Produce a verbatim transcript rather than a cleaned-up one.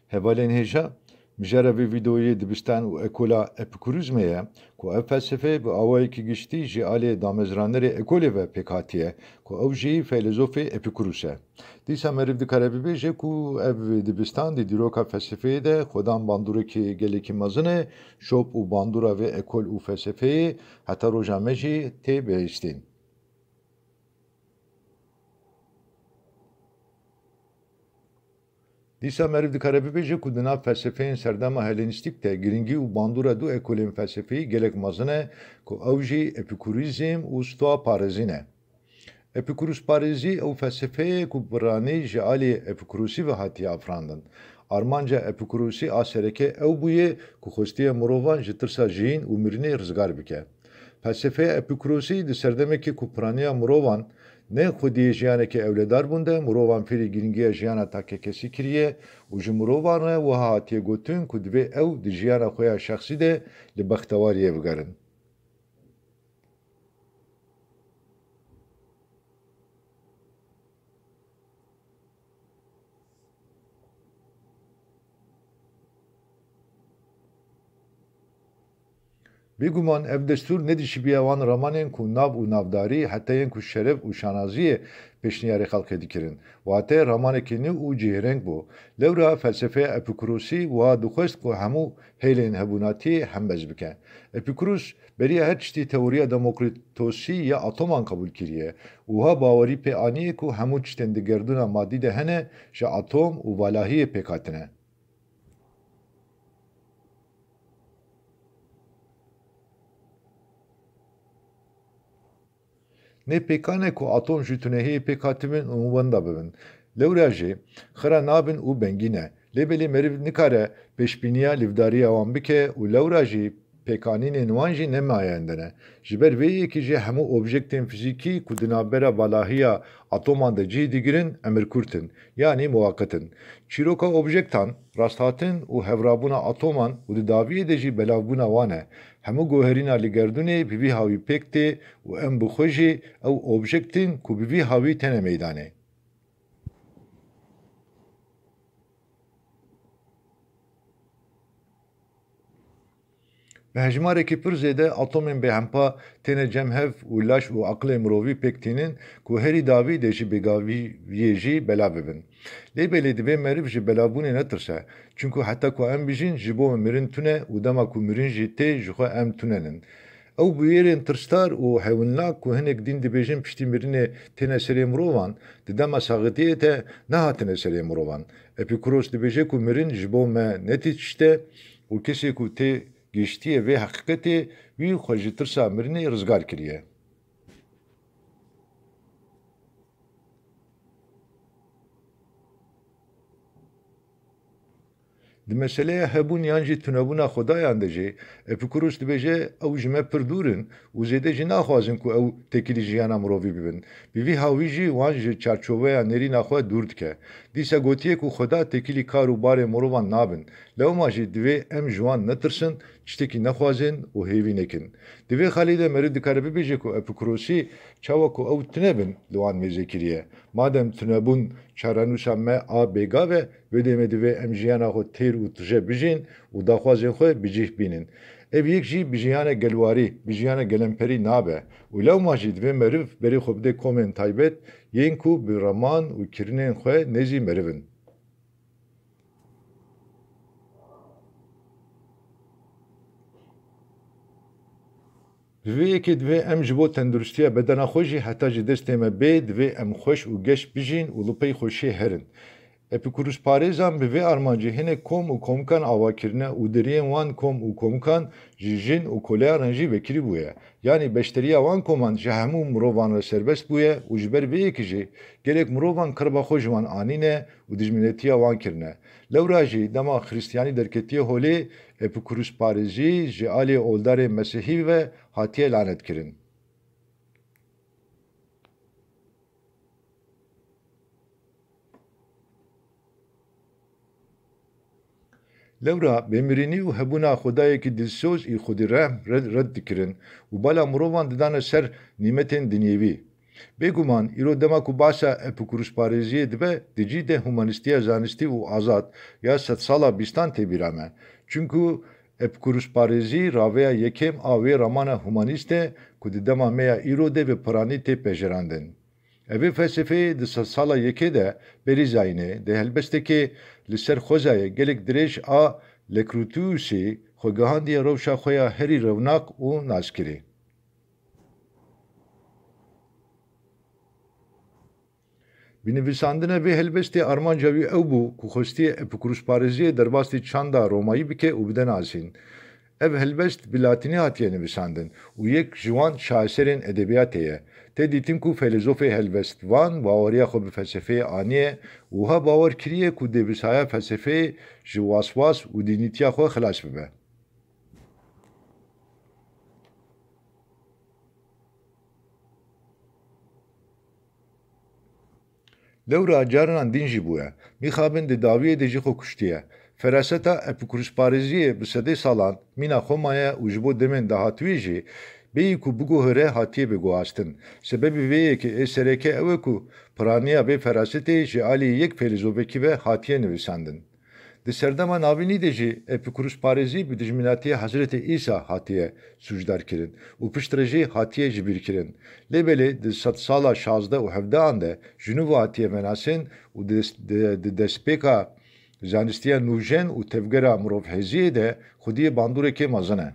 Hevalên hêja, mijara vê vîdeoyê dibistan û ekola Epikurîzmê ye, ku ev felsefe bi awayekî giştî ji alî damezranerê ekolê ve pêk hatiye, ku ew jî feylezofê Epikurus e. Dîsa meriv dikare bibêje ku ev dibistan di dîroka felsefeyê de xwedan bandûrekî gelekî mezin e, şop û bandûra vê ekol û felsefeyê heta roja me jî tê bihiştîn. Dîsa meriv dikare bibêje ku di nav felsefeyên serdema Helenîstîk de girîngî û bandora du ekolên felsefeyî gelek mezin e ku ew jî Epikurîzm û Stoa parêzî ne. Epikurus parêzî ew felsefeye ku bi piranî ji alî Epikurusî ve hatiye afirandin. Armanca Epikurusî a sereke ew bûye ku xwestiye mirovan ji tirsa jiyîn û mirinê rizgar bike. Felsefeya Epikurosî di serdemekê ku piraniya mirovan ne xwediyê jiyanekê ewledar bûn de, mirovan fêrî girîngiya jiyana takekesî kiriye û ji mirovan re wiha hatiye gotin ku divê ew di jiyana xwe ya şexsî de li bextewariyê bigerin. Bêguman ev destûr nedişibiya wan ramanên ku nav û navdarî, heta yên ku şeref û şanaziyê pêşniyarê xelkê dikirin. Wate ramanekî nû û cihêreng bû. Lewra felsefeya Epikurosî wiha dixwest ku hemû hêlên hebûnatiyê hembez bike. Epikurus beriya her tiştî teoriya Demokritosî ya atoman qebûl kiriye û wiha bawerî pê aniye ku hemû tiştên di gerdûna madî de hene ji atom û valahiyê pêk hatine. Nê pêkan e ku atom ji tunehiyê pêk hatibin û wenda bibin. Lewra jî xira nabin û bengî ne. Lê belê meriv nikare pêşbîniya lîvdariya wan bike û lewra jî pêkanînên wan jî ne mayende ne. Ji ber vê yekê jî hemû objektên fizîkî ku di navbera valahiya atoman de cih digirin, emirkurt in, yanî muwaqit in. Çîroka objektan, rasthatin û hevrabûna atoman û di dawiyê de jî belavbûna wan e. Hemû guherîna li gerdûnê bi vî hawî pêk tê û em bi xwe jî ew objekt in ku bi vî hawî tene meydanê. Bi hejmarekî pir zêde atomên bêhempa têne cem hev û laş û aqilê mirovî pêk tînin ku herî dawî de ji bêgaviyê jî belav bibin. Lê belê divê meriv ji belavbûnê netirse, çunku heta ku em bijîn ji bo mirin tune û dema ku mirin jî tê ji xwe em tune nin. Ew bûyerên tirsdar û hewilnak ku hinek dîn dibêjin piştî mirinê têne serê mirovan, di dema saxitiyê de nehatine serê mirovan. Epîkuros dibêje ku mirin ji bo me ne tê tişt e û kesê ku tê gihiştiye vê heqîqetê, wî xwe ji tirsa mirinê rizgar kiriye. Di meseleya hebûn yan jî tunebûna Xwedayan de jî Epîkuros dibêje, ew ji me pir dûr in û zêde jî naxwazin ku ew têkilî jiyana mirovî bibin. Bi vî hawî jî wan ji çarçoveya nêrîna xwe dûr dike. Dîsa gotiye ku Xweda têkilî kar û barê mirovan nabin. Lewma jî divê em ji wan netirsin, tiştekî nexwazin û hêvî nekin. Di vê xalê de meriv dikare bibêje ku Epikurosî çawa ku ew tune bin li wan mêze kiriye. Madem tunebûn çarenûsa me a bêgav e, wê demê divê em jiyana xwe têr û tije bijîn û daxwazên xwe bi cih bînin. Ev yek jî bi jiyane gelwarî, bi jiyane gelemperî nabe û lewma jî divê meriv berê xwe bide komên taybet yên ku bi raman û kirinên xwe nêzî meriv in. Bi vê yekê divê em ji bo tenduristiya bedena xwe jî heta ji destê me bê, divê em xweş û geş bijîn û li pey xweşiyê herin. Epîkurusparêzan bi vê armancê hinek kom û komikan ava kirine û deriyên wan kom û komikan ji jin û koleyan re jî vekirî bûye. Yanî beşdariya wan koman ji hemû mirovan re serbest bûye û ji ber vê yekê jî gelek mirovan qirba xwe ji wan anîne û dijminetiya wan kirine. Lewra jî dema Xristiyanî derketiye holê, Epikurusparêzî ji alî oldarê Mesihî ve hatiye lanetkirin. Lewra bêmirînî û hebûna Xwedayekî dilsoz î xwedîrehm red, red dikirin û bala mirovan didane ser nîmetên dinyevî. Bêguman îro dema ku behsa epikurusparêziyê dibe, di cî de humanîstiya zanistî û azad ya sedsala bîstan tê bîra me. Çunku epikurusparêzî raveya yekem a wê ramana humanîst e ku di dema me ya îro de bi piranî tê pejirandin. Evê felsefeyê di sedsala yekê de berî zayînê, di helbestekê li ser xwezayê gelek dirêj a Lucretiusî xwe gihandiye rewşa xwe ya herî rewnak û naskirî. Bi nivîsandina vê helbestê armanca wî ew bû ku xwestiye epikurusparêziyê derbasî çanda Romayî bike û bide nasîn. Ev helbest bi latînî hatiye nivîsandin û yek ji wan şaheserên edebiyatê ye. Tê dîtin ku feylesofê helbestvan baweriya xwe bi felsefeyê aniye û wiha bawer kiriye ku dê bi saya felsefeyê ji waswas û dînîtiya xwe xilas bibe. Lewra carinan dîn jî bûye. Mîxabin di dawiyê de jî xwe kuştiye. Feraseta epikurusparêziyê bi sedê salan mîna xwe maye û ji bo demên dahatûyê jî bêyî ku biguhere hatiye veguhastin. Sebebê vê yekê ê sereke ew e ku piraniya vê ferasetê ji alî yek feylesofekî ve hatiye nivîsandin. Di Serdema Navînî de jî epikurusparêzî bi dijminatiya Hezretê Îsa hatiye sûcdarkirin û piştre jî hatiye jibîrkirin. Lê belê di sedsala şazdeh û hevdehan de ji nû ve hatiye venasên û di, di, di destpêka zanistiya nûjen û tevgera mirovhêziyê de xwediyê bandoreke mezin e.